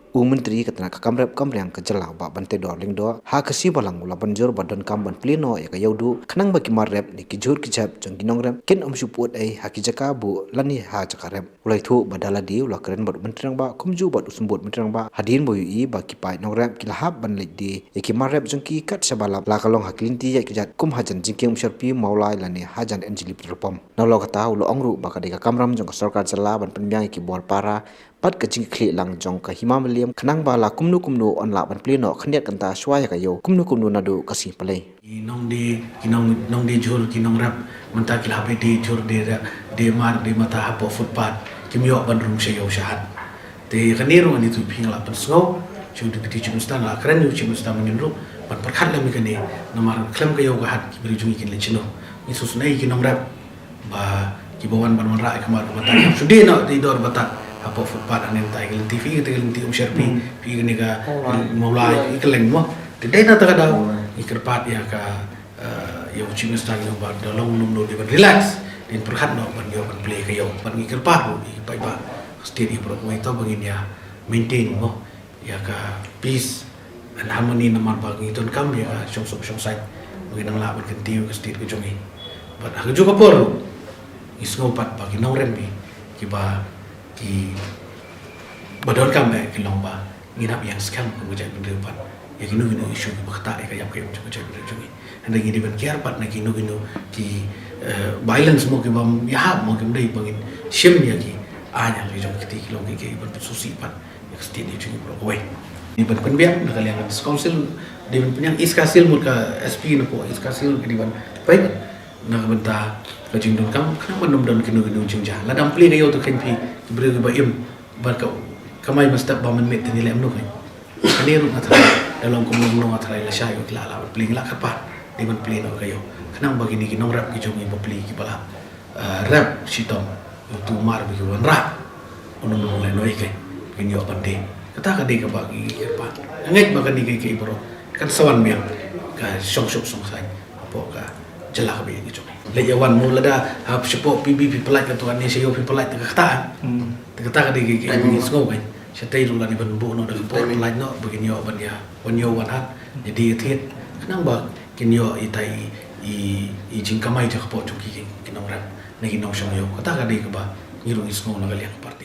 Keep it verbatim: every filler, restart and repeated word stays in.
U Myntri ka tnat ka kam rep kam riang ka jylla, Bah Banteidor Lyngdoh, ha ka sngi Balang u la ban jur ba donkam ban plie noh ïa ka ïewduh khnang ba ki mar rep ne ki jhur ki jhep jong ki nongrep kin ym shu pyut ei ha ki jaka buh lane ha jaka rep. U la ïathuh ba da lade u la kren bad u Myntri Rangbah kumjuh bad u Symbud Myntri Rangbah hadien ba u ïohi ba ki paid nongrep ki la hap ban leit die ïa ki mar rep jong ki kat shaba lap, la ka long ha ki lynti ïaid kjat kum hajan Jingkieng Umshiarpi, Mawlai lane hajan N G Liptrepom. Nalor kata u la ong ruh ba ka dei ka kamram jong ka sorkar jylla ban pynbiang ïa ki bor para bad ka jingkitkhlieh lang jong ka Hima Mylliem khnang ba la kumno kumno yn lah ban plie noh khyndiat kynta shuwa ïa ka ïew kumno kumno naduh ka sngi Palei. Ki nongdie, ki nong, nongdie jhur, ki nongrep mynta ki la hap die jhur, die rep, die mar, die mata hapoh footpath, kim ïoh ban rung sha ïew sha hat. Te kane ruh ngan ïathuh ïa phi, nga la pynsngew sha u Deputy Chief Minister, nga la kren ïa u Chief Minister mynnin ruh ban pyrkhat lem ïa kane, namar khlem ka ïew ka hat ki briew jong ngi kin leit shano? Ngi sngewsynei ki nongrep ba kiba wan ban wanrah ïa ka mar ka batai, shu die noh die dor batai hapoh footpath hangne, mynta ïa ka lynti phi, ïa ka lynti Umshiarpi, phi kane ka Mawlai, phi kylleng mo. Te dei na kata ka daw ngi kyrpad ïa ka, eh, ïa u Chief Minister, ïa u ba da long lum noh, dei ban relax, dei ban pyrkhat noh ban ïoh ban plie ka ïew. Bad ngi kyrpad ruh ïa ki paidbah state, ïa baroh kawei, to ba ngin ïa maintain mo ïa ka peace and harmony, namar ba ngi donkam ïa ka shongsuk shongsaiñ ba ngin nang lah ban kyntiew ïa ka state ka jong ngi. Bad ha kajuh ka por ruh ngi sngew pat ba ki nongrep kiba, kiba donkam eh ki long ba ngin hap ïeng skhem kum ka jaitbynriew pat ïa kino kino issue kiba ktah ïa ka ïap ka im jong ka jaitbynriew jong ngi. Hynrei ngi dei ban kiar pat na kino kino ki, eh, violence mo, kiba ym ïahap mo, kim dei ba ngin shim ïa ki aiñ ha la ki jong ki kti, ki long kiei kiei ban pynsngewsih pat ïa ka state jong ngi baroh kawei. Dei ban pynbiang na ka liang Council, dei ban pynbiang East Khasi Hills mut ka S P na ka East Khasi Hills ka dei ban peit na ka bynta ka jingdonkam khnang ban ym don kino kino jingjia. Lada ym plie ka ïew te kheiñ phi ki briew kiba im, bad ka kamai mynstep ba mynmiet te ngi leh kumno kheiñ? Kane ruh nga tharai da long kumno kumno nga tharai lashai ki la lah ban plie, ngi la kyrpad dei ban plie noh ka ïew khnang ba kine ki nongrep ki jong ngi bapli kiba la, eh, rep shitom ïa utu u mar ba ki wanrah, un ym long lehnohei, kin ïoh ban die. Kata ka dei kaba ngi kyrpad. Nga ngeit ba kane kaei kaei baroh kan sa wan biang ka shongsuk shongsaiñ hapoh ka jylla kaba ïeit ka jong ngi. Leit ïa wan mo, lada hap shapoh P B phi pynlait, ka tu kane sha ïew phi pynlait, te ka ktah. Hmm. Te kata ka dei kaei kaei ba ngi sngew kein. Shatei ruh la dei ban buh noh da ka por, pynlait noh ba kin ïoh ban ïa wan ïew wan hat, ïa die ïa thied, khnang ba kin ïoh ïa ita i, i, i jingkamai jong ka por jong ki, ki nongrep ne ki nongshong ïew. Kata ka dei kaba ngi ruh ngi sngew na ka liang ka part.